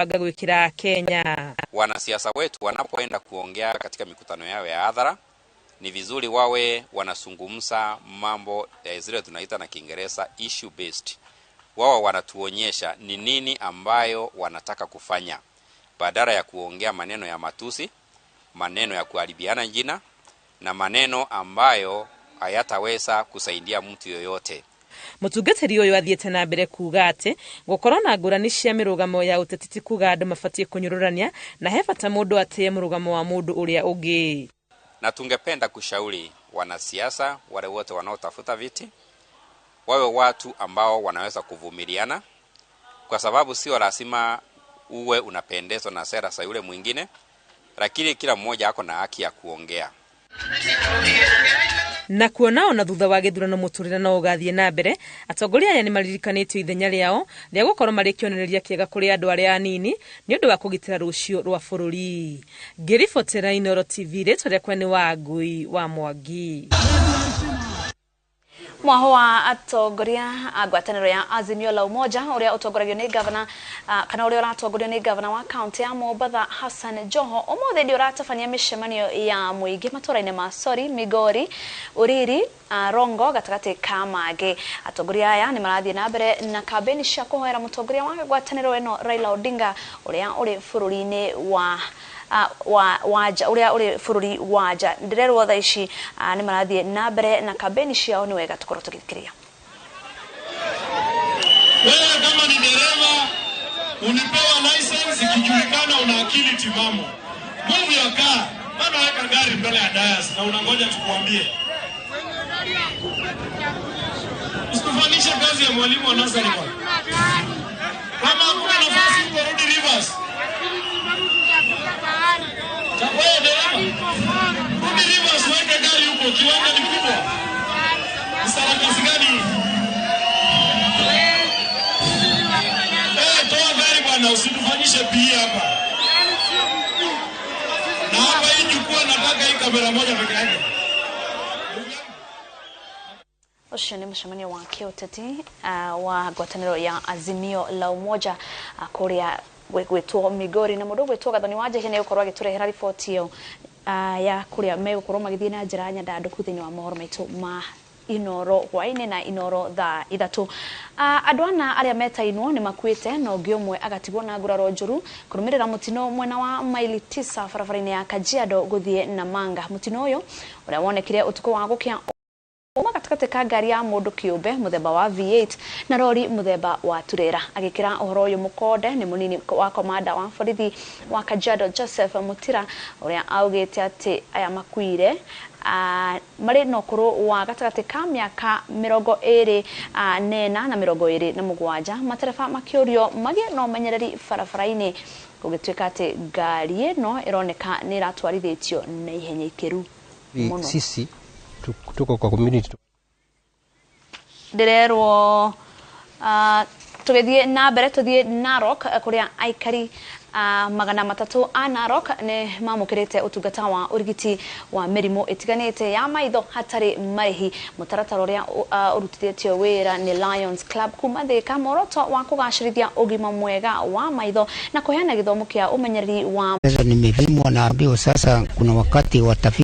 Arabanga gwĩkĩra Kenya. Wanasiasa wetu wanapoenda kuongea katika mikutano yao ya hadhara, ni vizuri wawe wanazungumza mambo zile tunaita na Kiingereza issue based. Wao wanatuonyesha ni nini ambayo wanataka kufanya, badala ya kuongea maneno ya matusi, maneno ya kuharibiana jina na maneno ambayo hayataweza kusaidia mtu yoyote. Mũtungatĩri ũyũ athiĩte na mbere kuga atĩ gũkorwo na ngũrani cia mĩrũgamo ya ũteti ti kuga andũ mabatiĩ kũnyũrũrania, na he bata mũndũ atĩe mũrũgamo wa mũndũ ũrĩa ũngĩ. Na tungependa kushauri wanasiasa wale wote wanaotafuta viti wawe watu ambao wanaweza kuvumiliana, kwa sababu sio lazima uwe unapendezwa na sera za yule mwingine, lakini kila mmoja ako na haki ya kuongea. Na kuona ona thutha wa gĩthurano mũtũrĩre no ũgathiĩ na mbere, atongoria aya nĩ maririkanĩtio ithenya rĩao rĩa gũkorwo marĩ kĩonereria kĩega kũrĩ andũ arĩa anini nĩ ũndũ wa kũgitĩra rũciũ rwa bũrũri. Ngĩribotera Inooro TV, rĩtwa rĩakwa nĩ Wangui wa Mwangi. Mwaho wa atongoria a ngwatanĩro ya Azimio la Umoja ũrĩa ũtongoragio nĩ gavana, kana ũrĩa ũratongorio nĩ gavana wa kaunti ya Mombatha Hassan Joho, ũmũthĩ nĩ ũratabania mĩcemanio ya mũingĩ matũra-inĩ ma Sori, Migori, Uriri, Rongo gatagatĩ ka mangĩ. Atongoria aya nĩ marathiĩ na mbere na kambĩni cia kũhoera mũtongoria wa ngwatanĩro ĩno Raila Odinga ũrĩa ũrĩ bũrũri-inĩ wa wa nja, ũrĩa ũrĩ bũrũri wa nja. Ndĩrerwo thaa ici nĩ marathiĩ na mbere na kambĩni ciao. Nĩ wega tũkorwo tũgĩthikĩrĩria. Wewe kama ni dereva ulipewa license ikijulikana una akili timamu. Move your car. Bado weka gari mbele ya dais na unangoja tukuambie. Usitufanishe kazi ya mwalimu wa nursery bwana. Kama hakuna nafasi huko, rudi Rivers. Wewe dereva, rudi Rivers, weke gari huko, kiwanja ni kubwa. Ni sarakasi gani hii? Toa gari bwana, usitufanyishe PE hapa. Na hapa hii jukwaa nataka hii kamera moja peke yake. Ũcio nĩ mũcemanio wa kĩũteti wa ngwatanĩro ya Azimio la Umoja kũrĩa gwĩtwo Migori, na mũndũ ũgwĩtwo Gathoni wa Njehia nĩ egũkorwo agĩtũrehera riboti ĩyo ya kũrĩa megũkorwo magĩthiĩ na njĩra nyandandũku thĩinĩ wa mohoro maitũ ma Inoro hwaĩ-inĩ na Inoro thaa 3. Andũ ana arĩa metainwo nĩ makuĩte na ũngĩ ũmwe agatigwo na nguraro njũru kũrũmĩrĩra mũtino mwena wa maili 9 barabara-inĩ ya Kajiado gũthiĩ Namanga. Mũtino ũyũ ũrĩa wonekire ũtukũ wa gũkĩa uma gatagatĩ ka ngari ya mũndũ kĩũmbe mũthemba wa V8 na rori mũthemba wa turera. Agĩkĩra ũhoro ũyũ mũkonde nĩ mũnini wa komanda wa borithi wa Kajiado Joseph Mutira, ũrĩa augĩte atĩ aya makuire marĩ na ũkũrũ wa gatagatĩ ka mĩaka 24 na 27. Matereba makĩũrio magĩe na ũmenyereri barabara-inĩ, gũgĩtuĩka atĩ ngari ĩno ĩroneka nĩ ĩratwarithĩtio na ihenya ikĩru mũno. Sisi tuko kwa community. Ndĩrerwo tũgĩthiĩ na mbere, tũthiĩ Narok kũrĩa aikari 300 a Narok nĩ mamũkĩrĩte ũtungata wa ũrigiti wa mĩrimũ ĩtiganĩte ya maitho hatarĩ marĩhi, mũtaratara ũrĩa ũrutithĩtio wĩra nĩ Lions Club kuma Thika, muoroto wa kũgacĩrithia ũgima mwega wa maitho na kũheana gĩthomo kĩa ũmenyereri wa Sasa nimepimwa, naambiwa sasa kuna wakati watafika.